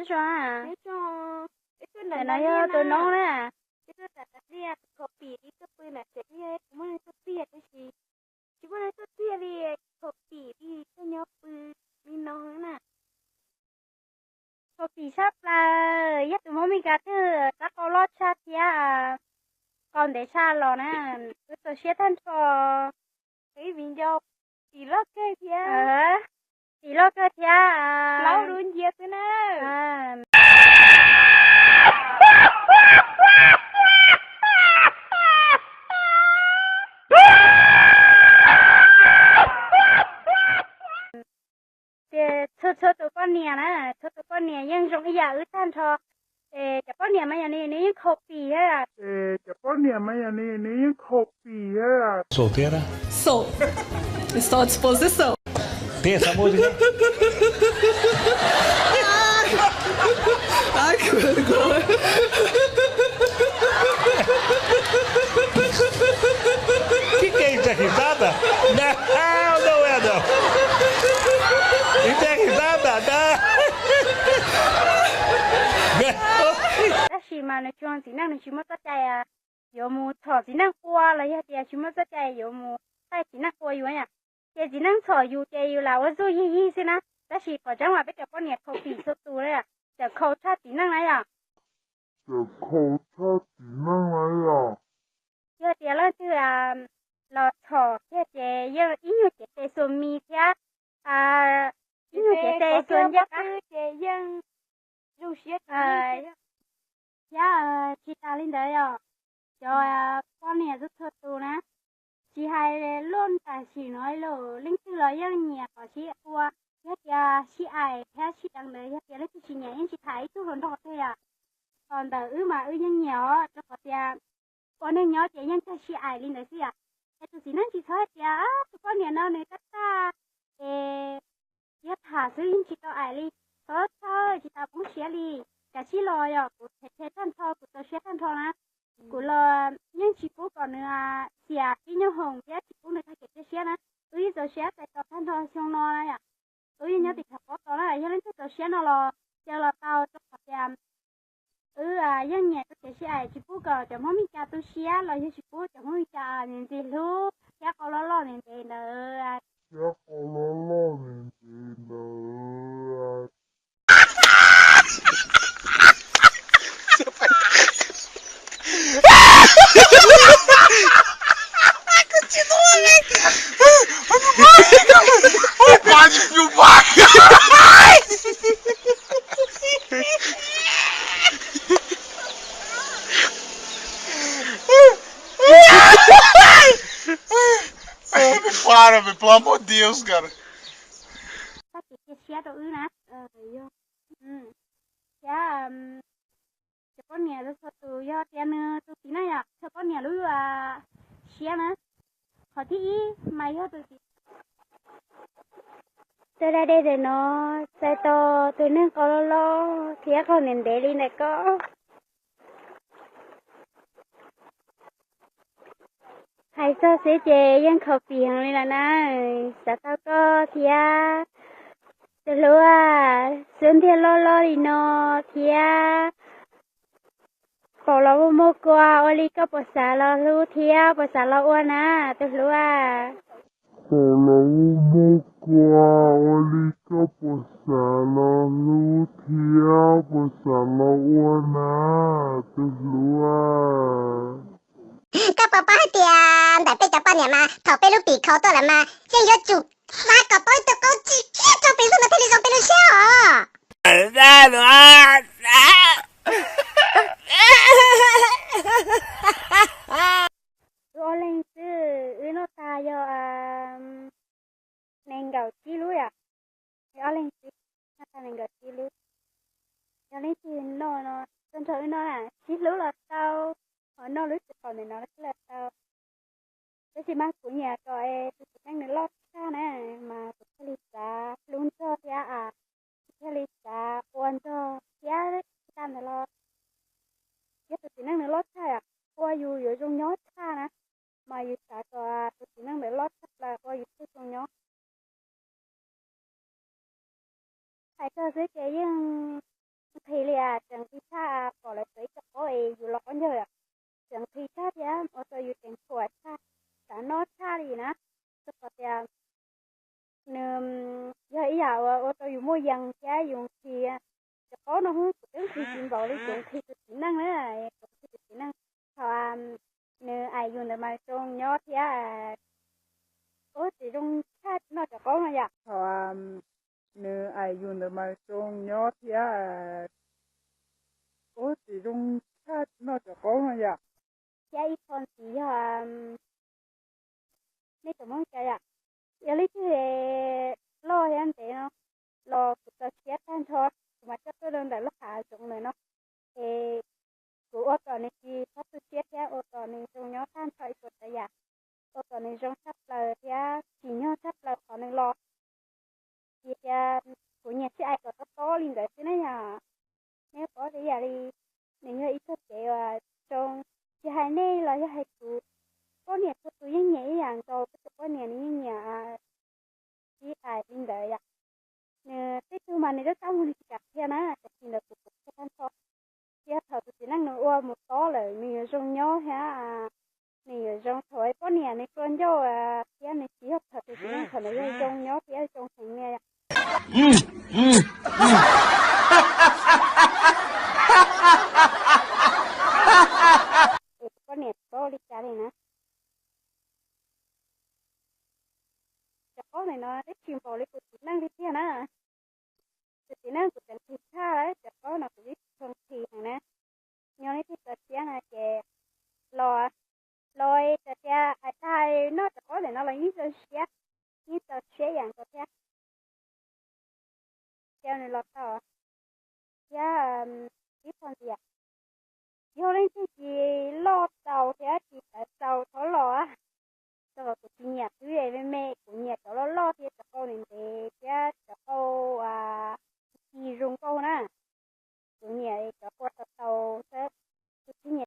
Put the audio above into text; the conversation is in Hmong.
Nyob zoo, ntawm no yog tus noob na. Khaus pim li tuaj pw nram tsev, kuv muaj neeg tuaj tiag tab sis tsis muaj neeg tuaj tiag li, khaus pim li tuaj nyob pw li no na. Khaus pim tshaj plaws, yog tus Hmoob Mes Kas twg rab qau loj tshaj thiab qau ntev tshaj los na, wb txaus siab tag nrho. Ib viv ncaus pim loj kawg thiab, pim loj kawg thiab, laub dub nciab xwb na. Ces txhua txhua tus poj niam na, txhua tus poj niam yeej zoo ib yam wb tag nrho. Es cov poj niam mas yog nws yeej khaus pim thiab, cov poj niam mas yog nws yeej khaus pim thiab. Soltera? Sou. Estou disposto, sou. Tem essa música? Ai, que vergonha. Que que é isso? É risada? Não, não é não. Isso é risada? Não. Tab sis mas nws tsis zoo txiv neej, nws tsis muaj txoj cai yuav mus txhom txiv neej qua los yog tias tsis muaj txoj cai yuav mus taij txiv neej qua yus yom. Ces txiv neej txhom yus ces yus lam ua zuj yig yig xwb na. Tab sis qhov tseeb mas peb cov poj niam khaus pim txhua tus na, cov khaus tshaj txiv neej na yom. Cov khaus tshaj txiv neej na yom. Yog tias leej twg los txhom thiab ces yeej ib nyuag cev tes xuas mis thiab, ib nyuag cev tes xuas ncaj qab ces yeej zoo siab thiab. Tsis tas li ntawd yom, cov poj niam txhua txhua tus na, tsis hais luaj tam sim no los leej twg los yeej nyiam kom sib ua, yog tias sib aim thiab sib deev ntawd, yog tias leej twg tsis nyiam yeej tsis tham ib tug hluas nraug twg yom. Ho ntawm wb mas wb yeej nyiam os, rau qhov tias ua neej nyob ces yeej kawg sib aim li ntawd xwb yom. Es tus txiv neej tsis txhob hais tias tus poj niam no nws tab tag es yog tham xwb yeej tsis tau aim li, txhob txhawj tsis tau poob siab li. Kav tsij los yom, kuv them them tag nrho, kuv txaus siab tag nrho na. Kuv los yeej tsis pub kom nws xiam tib nyuag hoom thiab tsis pub nws tag kev cia siab na. Wb yeej txaus siab txais tos tag nrho xyoo no na yom. Wb yeej nyob tim tshav pob tod na, yog leej twg txaus siab no los caw los tau, rau qhov tias wb yeej nyiam txoj kev sib aim, tsis pub kom cov Hmoob Mes Kas tu siab los yog tsis pub cov Hmoob Mes Kas ntxim hlub thiab qau loj loj ntev ntev ntawd. Thiab qau loj loj ntev ntev ntawd. Para, velho, pelo amor de Deus, cara. Txhob cia siab rau wb na. Thiab cov poj niam txhua tus, yog tias nws tus txiv neej yom, txhua poj niam lub siab na. Qhov thib ib mas yog tus txiv, tus da dej ntawm no txais tos tus neeg qau loj loj thiab qau ntev ntev li ntawm koj. Hais txog xwb ces yeej khaus pim heev li lawm na. Xav tau koj thiab tus hlub, xub ntiag loj loj li no thiab paum los muaj muaj kua ua li koj puas xav los hlub thiab puas xav los ua na tus hlub. Paum los muaj muaj kua ua li koj puas xav los hlub thiab puas xav los ua na tus hlub. Koj puas paub hais tias ntawm peb cov poj niam mas thaum peb lub pim khau tuaj lawm mas yeej yuav tsum xav kom tau ib tug qau tsis kiag rau pem xwb mas thiaj li zoo peb lub siab os. Wb ob leeg xwb, wb noj tag yog nees nkaum tsib lub yom. Wb ob leeg xwb noj tag nees nkaum tsib lub. Yog leej twg noj no, tag nrho wb noj na, sib hlub los tau, ho noj lub txiv qaum ntawm no los tau. Tab sis mas kuv nyiam kom tus txiv neej nws loj tshaj na, mas kuv thiaj li xav hlub nrog thiab, kuv thiaj li xav ua nrog thiab. Tsis tas ntawd los yog tus txiv neej nws loj tshaj, ua yus yuav zoo nyob tshaj na, mas yus xav kom tus txiv neej ntawd loj tshaj plaws ua yus thiaj zoo nyob. Hais txog xwb ces yeej Cia li tseem nqhis tshaj pom lawv txawm ib co qaub es yus los qaub ncaug, tseem nqhis tshaj thiab ua rau yus tseem thuam tshaj, xav noj tshaj li na. Rau qhov tias nws yog ib yam uas ua rau yus muaj yees thiab yus nqhis. Cov qaub no kuv twb nqhis tsis npaum li kuv nqhis tus txiv neej na, kuv nqhis tus txiv neej. Thaum nws aim yus ntawd mas zoo nyob thiab, ua tsis zoo tshaj noj cov qaub no yom. Thaum nws aim yus ntawd mas zoo nyob thiab, ua tsis zoo tshaj noj cov qaub no yom. Thiab ib qho ntxiv yog, nej tau muab cas yom, yog leej twg loj thiab ntev no los kuv txaus siab tag nrho, kuv mam coj tuaj rau ntawm lub hav zoov ntawm no es kuv ua kom nws tsis txhob tu siab thiab ua kom nws zoo nyob tag nrho ib puas tsav yam, ua kom nws zoo tshaj plaws thiab tsim nyog tshaj plaws qhov nws los. Vim tias kuv nyiam sib aim kom tob tob li ntawd xwb na yom. Nej paub tias yam li nws yog ib txoj kev uas zoo, tsis hais nej los yog hais kuv, poj niam txhua tus yeej nyiam ib yam nkaus, peb tus poj niam nws yeej nyiam sib aim li ntawd yom. Nws tej tug mas nws lub tab mus nws tsis kam qhia na, tab sis ntawm kuv kuv qhia tag nrho. Yog thaum tus txiv neej nws ua mus tob lawm nws yuav zoo nyob thiab, nws yuav zoo thaum poj niam nws tua ncauj thiab nws tsis yog thaum tus txiv neej thaum ntawd yog zoo nyob thiab zoo heev li. Es tus poj niam paub li cas li na. Cov qaub ntawm no twb tsis npaum li tus txiv neej li tiag na. Tus txiv neej kuv tseem nqhis tshaj lawm, cov qaub no kuv twb tsis tshua nqhis heev na. Nyob li tej txaus siab no ces los, los txawm tias hais tag noj cov qaub ntawm no los yeej txaus siab, yeej txaus siab ib yam nkaus thiab. Cia nws los tau thiab. Ib qho ntxiv, yog leej twg tsis loj txaus thiab tsis tawv txaus txhob los, rau qhov kuv tsis nyiam twb me me, kuv nyiam cov loj loj thiab cov qaub ntev ntev.